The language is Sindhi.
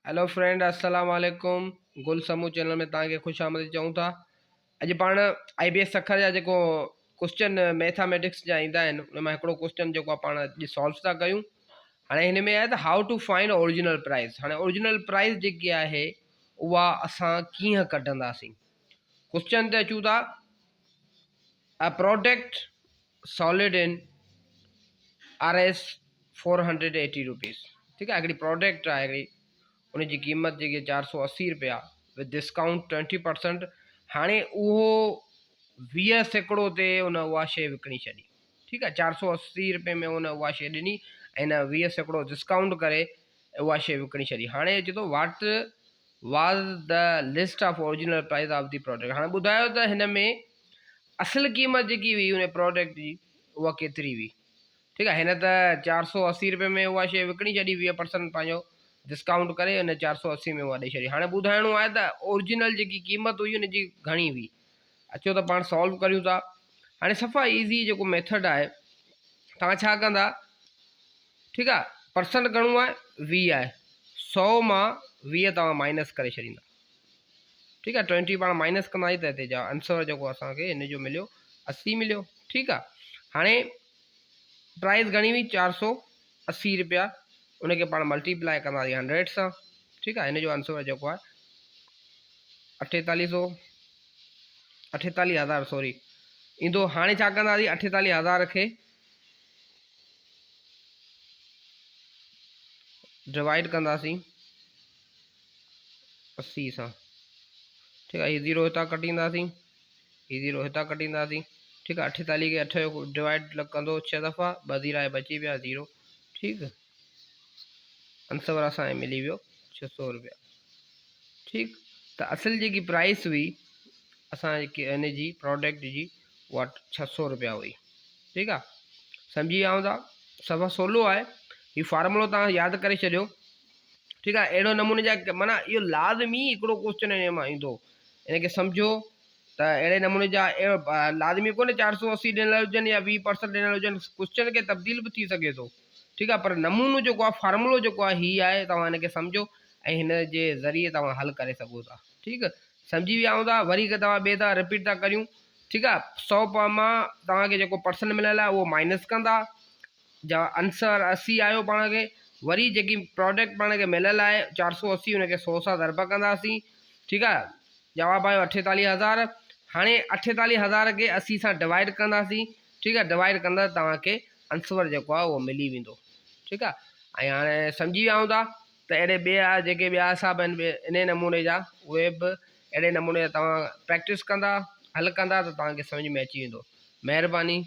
هيلو فرينڊ السلام عليڪم گل سمو چينل ۾ توهان کي خوش آمديد چئون ٿا اڄ پاڻ آئي بي ايس سکر جا جيڪو ڪوشچن ميٿاميٽڪس جا ايندا آهن ان مان هڪڙو ڪوشچن جيڪو آهي پاڻ اڄ سالو ٿا ڪيون هاڻي هن ۾ آهي ته how to find original price هاڻي اوريجنل پرائز جيڪي آهي اها اسان ڪيئن ڪڍنداسين ڪوشچن تي اچون ٿا a product sold in R S 480 rupees ٺيڪ آهي هڪڙي پراڊڪٽ آهي هڪڙي ان جي قيمت جيڪي 480 روپيا وٿ ڊسڪائونٽ 20% هاڻي اهو 20% تي ان اها شي وڪڻي ڇڏي ٺيڪ آهي 480 روپي ۾ ان اها شي ڏني ۽ ان 20% ڊسڪائونٽ ڪري اها شي وڪڻي ڇڏي هاڻي اچي ٿو what was the list of original price of the product هاڻي ٻڌايو ته هن ۾ اصل قيمت جيڪي هئي ان پراڊڪٽ جي اها ڪيتري هئي ٺيڪ آهي هن ته 480 روپي ۾ اها شيء وڪڻي ڇڏي 20% پنهنجو ڊسڪائونٽ ڪري ان 480 ۾ اها ڏئي ڇڏي هاڻي ٻڌائڻو آهي ته اوريجنل جيڪي قيمت هئي ان جي گهڻي هئي اچو ته پاڻ سالو ڪريون ٿا هاڻي صفا ايزي جيڪو ميٿڊ آهي توهان ڇا ڪندا ٺيڪ آهي پرسنٽ گهڻو آهي 20 آهي 100 مان 20 توهان مائنس ڪري ڇڏيندا ٺيڪ آ ٽوئنٽي پاڻ مائنس ڪنداسين ته هتي جا آنسر جيڪو اسان کي هن جو مليو 80 مليو ٺيڪ آ هاڻي پرائز گهڻي هئي 480 روپيا ان کي پاڻ ملٽيپلائي ڪنداسين 100 سان ٺيڪ آ هن جو آنسر جيڪو آهي اٺيتاليهه سو اٺيتاليهه هزار سوري ايندو هاڻي ڇا ڪنداسين اٺيتاليهه هزار کي ڊوائيڊ ڪنداسين 80 سان ٺيڪ آهي هي زيرو هتان ڪٽينداسين هي زيرو هتان ڪٽينداسين ٺيڪ آهي 48 کي 8 جو ڊوائيڊ ڪندو 6 دفعا ٻه زيرا بچي ويا زيرو ٺيڪ آنسر اسان کي ملي ويو 600 روپيا ٺيڪ ته اصل جيڪي پرائس هئي اسان ان جي پروڊڪٽ جي اها 600 روپيا هئي ٺيڪ آهي سمجهي ويا هوندا صفا سولو آهي هي فارمولو تان ياد ڪري ڇڏيو ٺيڪ آهي اهڙو نموني جا معنيٰ اهو لازمي هڪڙو ڪوشچن ان مان ايندو ان کي سمجهو ته اهڙي نموني جا لازمي ڪونهي 480 ڏنل هجن يا 20 پرسنٽ ڏنل هجن ڪوشچن کي تبديل به ٿي سگهي ٿو ٺيڪ آهي پر نمونو جيڪو آهي فارمولو جيڪو آهي هي آهي توهان ان کي سمجهو ۽ هن جي ذريعي توهان حل ڪري سگهو ٿا ٺيڪ سمجهي ويا هوندا وري هڪ دفعا ٻئي دفعا رپيٽ ٿا ڪريون ٺيڪ آهي سو مان توهان کي جيڪو پرسنٽ مليل آهي اهو مائنس ڪندا جا انسر 80 آيو پاڻ کي وري جيڪي پراڊڪٽ پاڻ کي مليل آهي 480 ان کي 100 سان ضرب ڪنداسين ٺيڪ آهي جواب آيو 48000 هاڻي 48000 کي 80 سان ڊوائيڊ ڪنداسين ٺيڪ آهي ڊوائيڊ ڪندا توهان کي انسر جيڪو آهي اهو ملي ويندو ٺيڪ آهي ۽ هاڻي سمجهي ويا هوندا ته اهڙي ٻيا جيڪي ٻيا حساب آهن انهي نموني جا اهي به اهڙي نموني جا توهان پريڪٽس ڪندا حل ڪندا ته توهان کي سمجهه ۾ اچي ويندو مهرباني.